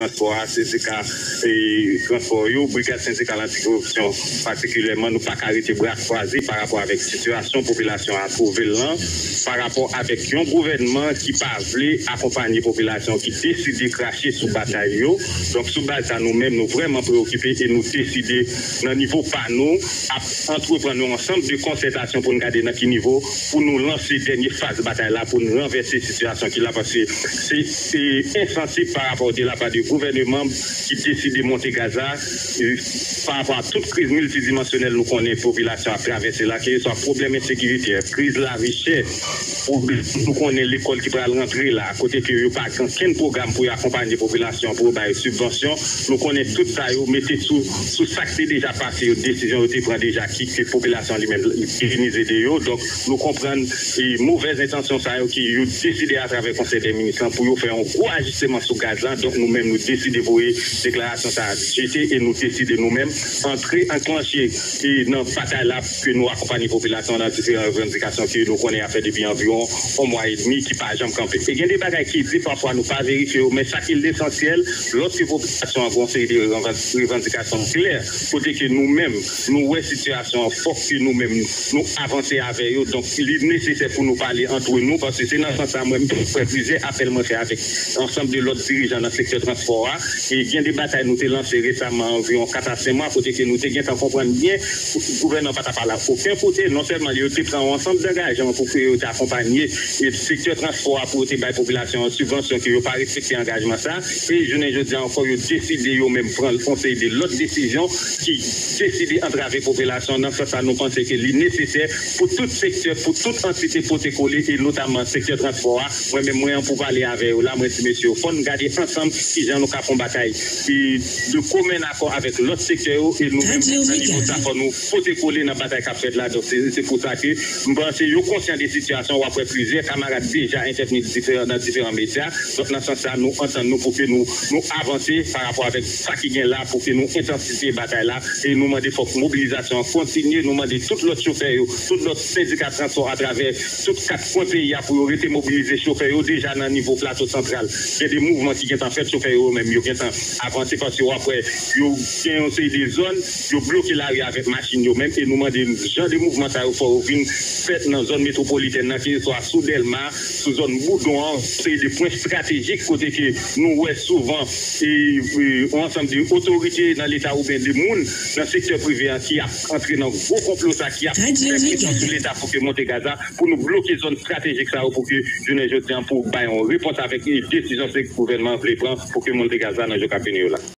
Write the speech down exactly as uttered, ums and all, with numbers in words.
transpò a, sendika e, transpò yo, brigad sendikal antikoripsyon patikilyèman, nou pa ka rete bra kwaze pa rapò avèk sitiyasyon popilasyon a twouve l lan, pa rapò avèk yon gouvènman ki pa vle akonpanye popilasyon, ki deside krache sou batay yo. Donk, sou baz sa, nou menm, nou vrèman preokipe e nou deside, nan nivo pa nou, ap antreprann yon ansanm de konsètasyon pou n gade nan ki nivo pou nou lanse dènye faz batay la, pou n ranvèse sitiyasyon ki la, paske se, se ensanse pa rapò de la pa de gouvèneman ki deside monte gaz la, e, pa rapò a tout kriz miltidimansyonèl nou konnen popilasyon ap travèse la, keseswa pwoblèm ensekirite, kriz lavi chè, pwoblèm nou konnen lekòl ki pral rantre la, kote ke yo pa gen okenn pwogram pou yo akonpanye popilasyon, pou yo ba yo sibvansyon. Nou konnen tout sa yo mete sou, sou sa k te deja pase yo, desizyon yo te pran deja ki ke popilasyon li menm divinize de yo. Donk, nou konprann e movèz entansyon sa yo ki yo deside atravè Konsèy dè Minis lan pou yo fè yon gwo ajisteman sou gaz lan. Donk, nou menm, nou deside voye deklarasyon sa a jete e nou deside nou menm antre, anklanche e nan batay la ke nou akonpanye popilasyon nan diferan revandikasyon ke nou konnen y ap fè depi anviwon yon mwa edmi ki pa janm kanpe. E gen de bagay ki di pafwa nou pa verifye yo, men sa ki lesansyèl, lòske popilasyon an gen yon seri de revan-, revandikasyon klè, kote ke nou menm, nou wè sitiyasyon an, fòk ke nou menm, nou avanse avè yo. Donk, li nesesè pou nou pale antre nou, paske se nan sans sa, mwen menm, fè plizyè apèl mwen fè avèk ansanm de lòt dirijan nan sektè transpò a. E gen de batay nou te lanse resaman, anviwon kat a senk mwa, kote ke nou te gentan konprann byen gouvènman pa t ap al okenn kote. Non sèlman yo te pran yon ansanm dangajman pou ke yo te akonpanye e sektè transpò a pou yo te bay popilasyon an sibvansyon, ke yo pa respekte angajman sa. E jounen jodi a ankò, yo deside yo menm pran yon seri de lòt desizyon ki deside antrave popilasyon. Nan sans sa, nou panse ke li nesesè pou tout sektè, pou tout antite pote kole, e notamman sektè transpò a. Mwen menm, mwen an pou pale avè yo la, mwen di mesye yo, fò n gade ansanm kijan nou ka fè yon batay e de komen akò avèk lòt sektè yo, e nou menm, nan nivo sa, fò nou pote kole nan batay k ap fèt la. Donk, se, se pou sa ke m panse yo konsyan de sitiyasyon, w ap wè plizyè kamarad deja entèvni diferan, nan diferan medya. Donk, nan sans sa, nou antann nou pou ke nou, nou avanse pa rapò avèk sa ki gen la, pou ke nou entansifye batay la, e nou mande fòk mobilizasyon an kontinye, nou mande tout lòt chofè yo, tout lòt sendika transpò atravè tout kat kwen peyi a pou yo rete mobilize chofè yo deja nan nivo Plato Santral. Gen de mouvman ki gentan fèt, chofè yo menm, yo gentan avanse paske w ap wè yo gen yon seri de zòn, yo bloke lari avèk machin yo menm, e nou mande jan de mouvman sa yo fò yo vin fèt nan zòn metwopolitèn nan, keseswa sou Dèlma, sou zòn Boudon an, seri de pwen estratejik kote ke nou wè souvan e, e, yon ansanm de otorite nan Leta oubyen de moun nan sektè prive an ki ap antre nan gwo konplo sa, ki ap fè presyon sou Leta pou ke monte gaz la, pou nou bloke zòn estratejik sa yo, pou ke jounen jodi an, pou bay yon repons avèk e desizyon se gouvènman an vle pran pou ke monte gaz la nan jou k ap vini yo la.